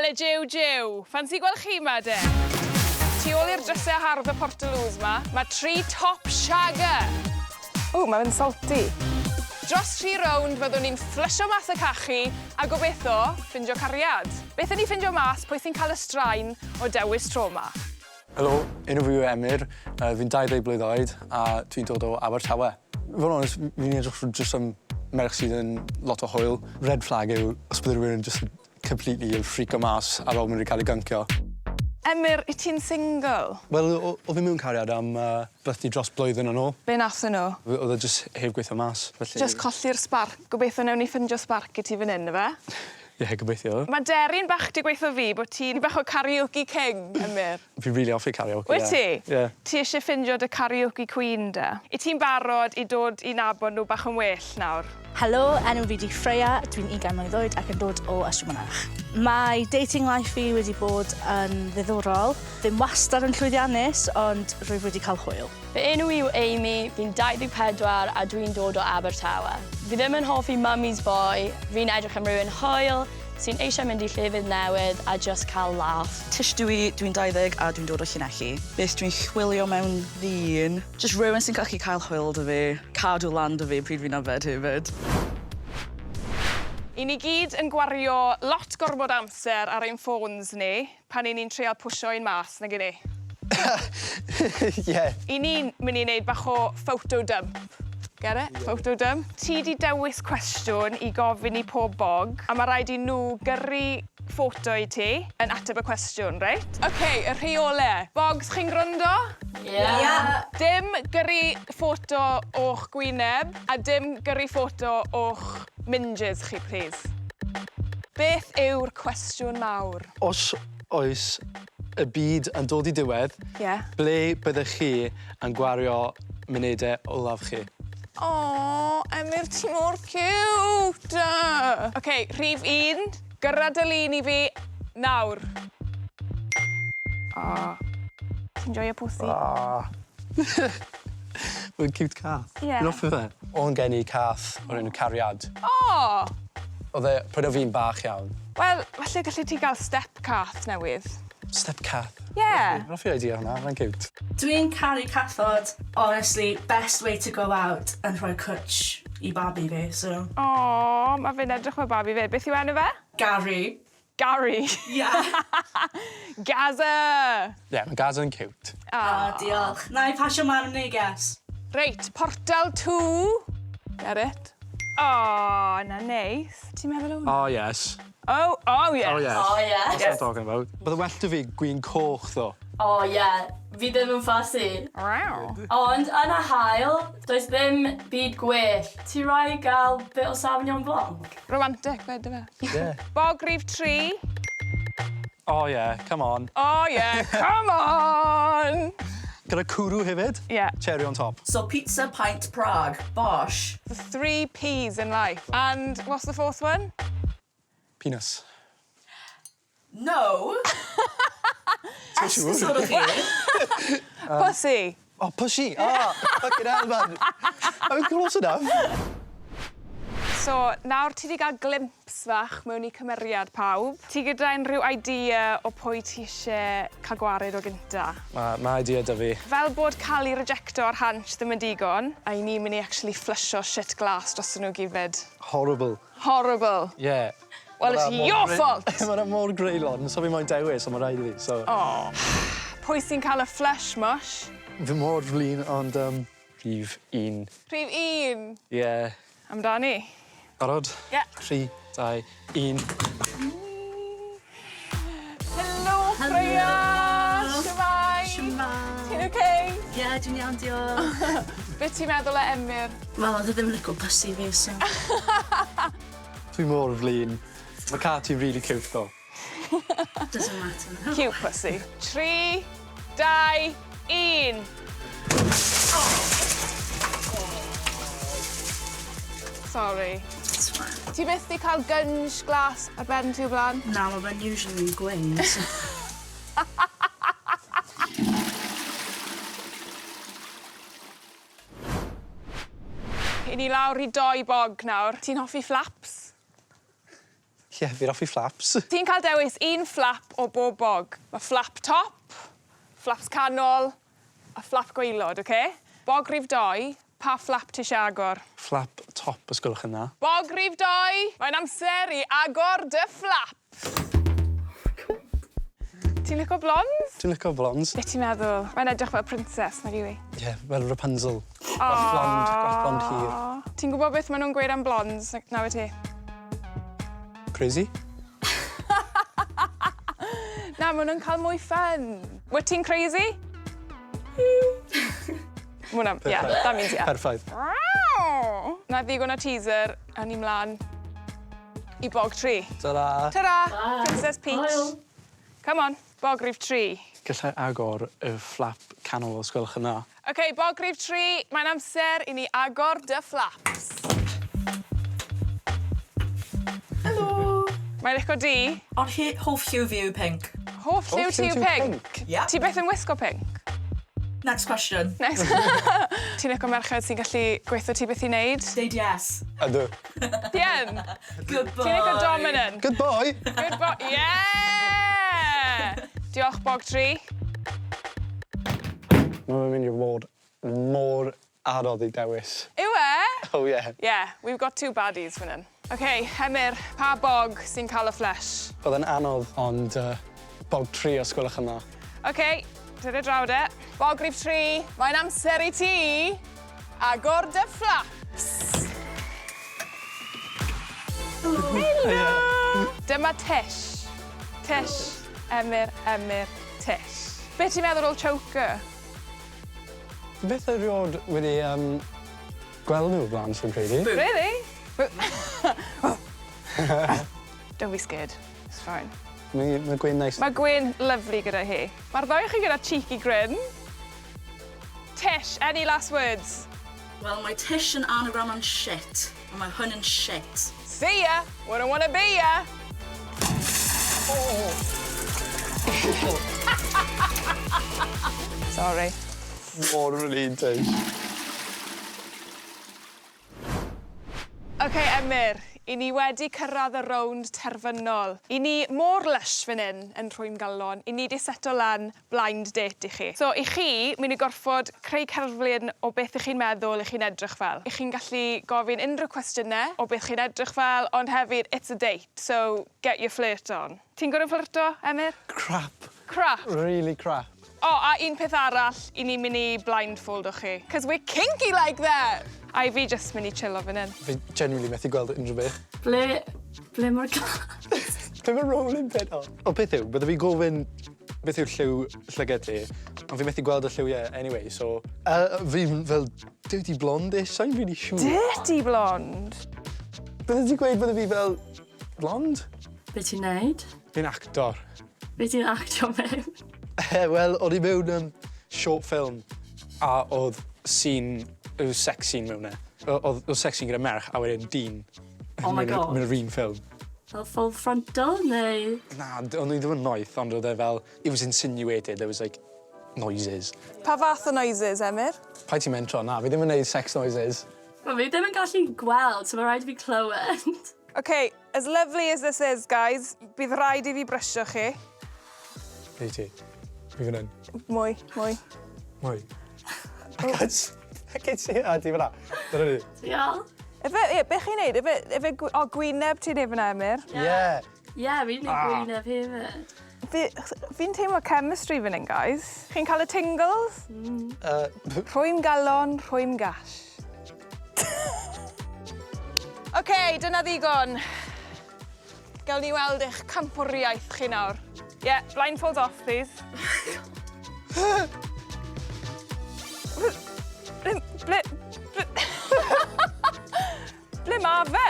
Wele jiw jiw! Ffansi gweld chi 'ma de? Tu ôl i'r drysau hardd y Portaloos 'ma, mae tri top shagger! Ww, mae fe'n salty. Dros tri rownd fyddwn ni'n fflysio mas y cachu a gobeitho ffindio cariad. Beth 'yn ni ffindio mas pwy sy'n cael y straen o dewis tro 'ma? Helo, enw fi yw Emyr, fi'n 20 blwydd oed a dwi'n dod o Abertawe. I fod yn onest, fi'n edrych jyst am merch sydd yn lot o hwyl. Red flag yw os bydde rhywun yn jyst yn completely yn ffrico mas ar ôl ma' nhw 'di cael eu gyncio. Emyr, wyt ti'n single? Wel, o- o' fi mewn cariad am yy blydi dros blwyddyn yn ôl. Be' nathon nhw? O'dd e jyst heb gweithio mas, felly... Jyst colli'r sbarc. Gobeithio newn ni ffindio sbarc i ti fan 'yn ife? Ie, gobeithio. Ma' Deryn bach 'di gweutho fi bo' ti'n bach o karaoke king, Emyr. Fi rili offi karaoke, ie. Wyt ti? Ie. Ti isie ffindio dy karaoke queen de? Yt ti'n barod i dod i nabod nhw bach yn well nawr? Helo, enw fi 'di Freya, dwi'n ugain mlwydd oed ac yn dod o Ystrad Mynach. Mae dating life fi wedi bod yn ddiddorol, ddim wastad yn llwyddiannus, ond rwyf wedi cael hwyl. Fy enw i yw Amy, fi'n 24 a dwi'n dod o Abertawe. Fi ddim yn hoffi mummy's boy, fi'n edrych am rhywun hwyl, sy'n eisiau mynd i llefydd newydd a jyst cael laff. Tish dw i, dwi'n 20 a dwi'n dod o Llanelli. Beth dwi'n chwilio mewn ddyn? Jyst rhywun sy'n gallu cael hwyl 'da fi, cadw lan 'da fi pryd fi'n yfed hefyd. I ni gyd yn gwario lot gormod o amser ar ein ffôns ni. Pan 'yn ni'n treial pwsio un mas, nag 'yn ni? Ie. 'Yn ni'n myn' i neud bach o photo dump. Get it? Photo dump. Ti 'di dewis cwestiwn i gofyn i pob bog, a ma' raid i nhw gyrru ffoto i ti yn ateb y cwestiwn, reit? Ok, y rheole. Bogs, chi'n gwrando? Ie. Ie. Dim gyrru ffoto o'ch gwyneb, a dim gyrru ffoto o'ch minges chi, plîs. Beth yw'r cwestiwn mawr? Os oes y byd yn dod i diwedd... Ie. ...ble byddech chi yn gwario munudau olaf chi? O, Emyr, ti mor ciwt! Ok, rhif un, gyrra dy lun i fi nawr. O, ti'n joio pussy? O! Mae'n ciwt cath. Ie. Fi'n offi fe. O'n gen i cath o'r enw Cariad. O! O'dd e pryd o' fi'n bach iawn. Wel, falle gallet ti ga'l step cath newydd. Step cath? Ie. Fi'n offi idea hwnna, mae'n ciwt. Dwi'n caru cathod, honestly, best way to go out yn rhoi cwtsh i babi fi, so. O, ma' fe'n edrych fel babi 'fyd. Beth yw enw fe? Gary. Gary. Ie. Gazza! Ie, ma' Gazza yn ciwt. O, diolch. Na i pasio mlan y neges. Reit, portal two. Get it? O, 'na neis. Ti'n meddwl o hwnna? Oh yes. Oh, oh yes. Oh yes. Oh yes. That's what I'm talking about. Bydde well 'da fi gwin coch ddo. Oh yeah, fi ddim yn fussy. Wow. Ond yn y haul, does ddim byd gwell. Ti rai gael bit o Sauvignon Blanc. Romantic 'fyd yfe? Ie. Bog rhif tri. Oh yeah, come on. Oh yeah, come on! Gyda cwrw hefyd. Ie. Cherry on top. So pizza, pint, Prague. Bosh. The three Ps in life. And what's the fourth one? Penis. No! Esgusodwch chi. Pussy. Oh, pushy! Ah, fucking hell, man! I mean, close enough. So, nawr ti 'di ga'l glimpse fach mewn i cymeriad pawb. Ti gyda unrhyw idea o pwy ti isie ca'l gwared o gynta? Ma' ma' idea 'da fi. Fel bod ca'l 'i rejecto ar Hansh ddim yn digon, a 'yn ni myn' i actually fflysho shit glas drosto nhw gyd 'fyd. Horrible. Horrible. Ie. Well, it's your fault! Ma' wnna mor greulon, so fi moyn dewis, ond ma' raid i fi, so... O! Pwy sy'n cael y flush mush? Fi mor flin, ond yym... Rhif un. Rhif un? Ie. Amdani. Barod? Ie. Tri, dau, un. Helo, Freya! Shwmae? Shwmae? Ti'n oce? Ie, dwi'n iawn, diolch. Be ti'n meddwl o Emyr? Wel, oedd e ddim yn lico pussy fi, so... Dwi mor flin. Ma' car ti rili ciwt ddo. Doesn't matter. Cute pussy. Tri, dau, un. Sorry. It's fine. Ti byth 'di cael gynj glas ar ben ti o blaen? Na, ma' fe'n usually yn gwyn, so... I ni lawr i doi bog nawr. Ti'n hoffi flaps? Ie, fi'n hoffi flaps. Ti'n cael dewis un flap o bob bog. Mae flap top, flaps canol a flap gwaelod, oce? Bog rhif doi, pa flap ti eisiau agor? Flap top, os gwelwch yn dda. Bog rhif doi, mae'n amser i agor dy flap. Ti'n lico blondes? Dwi'n lico blondes. Be ti'n meddwl? Mae'n edrych fel princess, nag yw i? Ie, yeah, fel Rapunzel. Gwallt blond, gwallt blond hir. Ti'n gwybod beth maen nhw'n gweud am blondes, na wyt ti? Crazy? Na, maen nhw'n cael mwy fun. Wyt ti'n crazy? Mwna, yeah, that means yeah. Perffaith. Na ddigon o teaser, a ni mlaen i bog 3. Ta-ra! Ta-ra! Princess Peach. Hwyl. Come on, bog rhif 3. Gallai agor y flap canol os gwelwch yn dda. OK, bog rhif 3, mae'n amser i ni agor dy flaps. Helo! Mae'n lico di. Ond hoff lliw fi yw pink. Hoff lliw ti yw pink? Yeah. Ti byth yn wisgo pink? Next question. Next. Ti'n lico merched sy'n gallu gweithio ti beth i wneud? Deud yes. Ydw. Ti yn? Good boy. Ti'n lico dominant? Good boy! Good boy. Yeah! Diolch, Bog 3. Mae'n mynd i fod mor anodd i dewis. Yw e? Oh yeah. Yeah, we've got two baddies fan hyn. OK, Emyr, pa bog sy'n cael y flesh? Bydd yn anodd, ond bog 3 os gwelwch yn dda. OK, dyna draw de. Bog rhif 3, mae'n amser i ti agor dy flaps. Hello! Dyma Tish. Tish, Emyr, Emyr, Tish. Be ti'n meddwl o'r choker? Fi byth erioed wedi gweld nhw o blaen, sy'n credu. Really? Don't be scared. It's fine. Mae gwên nice. Mae gwên lyfli gyda hi. Mae'r ddau o chi gyda cheeky grin. Tish, any last words? Wel, mae Tish yn anagram am shit. A mae hwn yn shit. See ya! Wouldn't wanna be ya! Sorry. Mor flin, Tish. OK, Emyr, i ni wedi cyrraedd y rownd terfynol. I ni mor lush fan hyn yn rhwym galon. I ni di seto lan blind date i chi. So, i chi, mynd i gorfod creu cerflun o beth ych chi'n meddwl ych chi'n edrych fel. I chi'n gallu gofyn unrhyw cwestiynau o beth chi'n edrych fel, ond hefyd, it's a date, so get your flirt on. Ti'n gwrdd yn fflirto, Emyr? Crap. Crap. Really crap. O, a un peth arall, i ni'n mynd i blindfold o chi. Cos we're kinky like that! A i fi just mynd i chillo fan hyn. Fi genuinely methu gweld unrhyw beth. Ble mae'r glas? Ble mae rolling pin o? O, beth yw, bydde fi gofyn beth yw lliw llygad ti, ond fi methu gweld y lliwiau anyway, so... Fi'n fel dirty blonde-ish, sa'n really sure. Dirty blonde? Bydde ti gweud bydde fi fel blonde? Be ti'n neud? Fi'n actor. Be ti'n actio mewn? Wel, o'n i mewn short film a oedd scene, oedd sex scene mewn e. Oedd sex scene gyda merch a wedyn dyn. Oh my God. Mewn yr un ffilm. Fel full frontal, neu... Na, o'n i ddim yn noeth, ond oedd e fel, it was insinuated, there was like noises. Pa fath o noises, Emyr? Paid ti'n mentro, na, fi ddim yn neud sex noises. Wel, fi ddim yn gallu gweld, so mae rhaid i fi clywed. OK, as lovely as this is, guys, bydd rhaid i fi brysio chi. Be ti? Fi fan hyn. Mwy, mwy. Mwy. I can't, I can't see it. A, ti fyna. Dyna ni. Diolch. Ife, ie, be chi'n neud? Ife, o, gwyneb ti'n neud fyna, Emyr? Yeah. Ie, yeah, fi'n neud gwyneb hefyd. Fi'n teimlo chemistry fan hyn, guys. Chi'n cael y tingles? Rhwym galon, rhwym gash. OK, dyna ddigon. Gawn ni weld eich campwriaeth chi nawr. Yeah, blindfolds off, please. Ble, ble, ble, ble ma fe?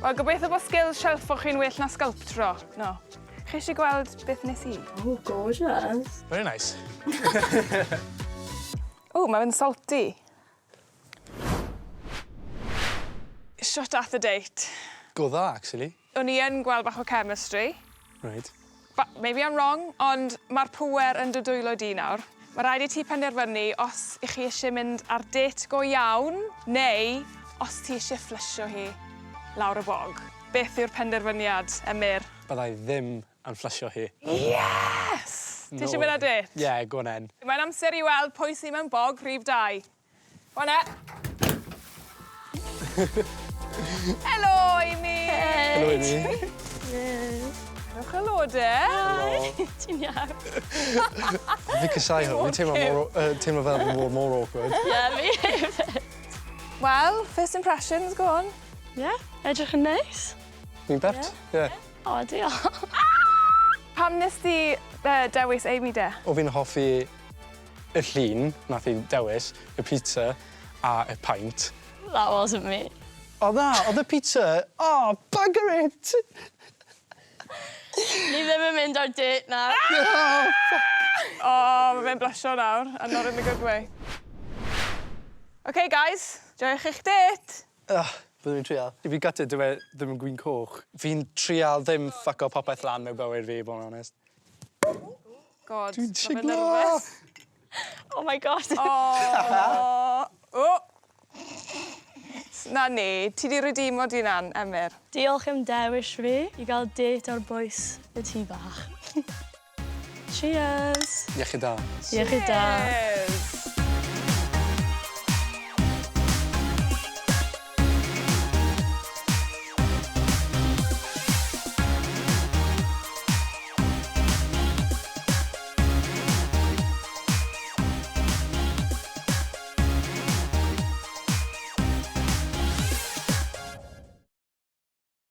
Wel, gobeithio bod skills shelfo chi'n well na sculptro. No. Chi eisiau gweld beth nes i? Oh, gorgeous. Very nice. O, mae fe'n salty. Shwt ath y date? Go dda, actually. O'n i yn gweld bach o chemistry. Right. But maybe I'm wrong, ond mae'r pŵer yn dy dwylo di nawr. Mae rhaid i ti penderfynu os i chi eisiau mynd ar date go iawn, neu os ti eisiau fflysio hi lawr y bog. Beth yw'r penderfyniad, Emyr? Byddai ddim yn fflysio hi. Yes! Ti eisiau mynd ar date? Yeah, go on then. Mae'n amser i weld pwy sy'n mewn bog rhif 2. Go on e. Helo, Amy! Helo, Amy. Rhowch helo de. Helo. Ti'n iawn? Fi casau hwn. Fi'n teimlo mor, teimlo fel fi'n bod mor awkward. Ie, fi hefyd. Wel, first impressions, go on. Ie, edrych yn neis. Fi'n pert? Ie. O, diolch. Pam nes di dewis Amy de? O fi'n hoffi y llun nath i dewis, y pizza a y pint. That wasn't me. O na, oedd y pizza, oh, bugger it! Ni ddim yn mynd ar date nawr. O, mae fe'n blusho nawr, and not in the good way. OK, guys, joiwch eich date. Ugh, byddwn i'n trial. Fi gutted dyw e ddim yn gwin coch. Fi'n trial ddim ffyco popeth lan mewn bywyd fi, bod yn onest. God, Dwi'n ma' fe'n siglo! nervous. Oh my God. O, o. Na ni, ti di redeemo dy hunan, Emyr. Diolch am dewis fi i gael date ar bwys y tŷ bach. Cheers. Iechyd da. Iechyd da. Cheers.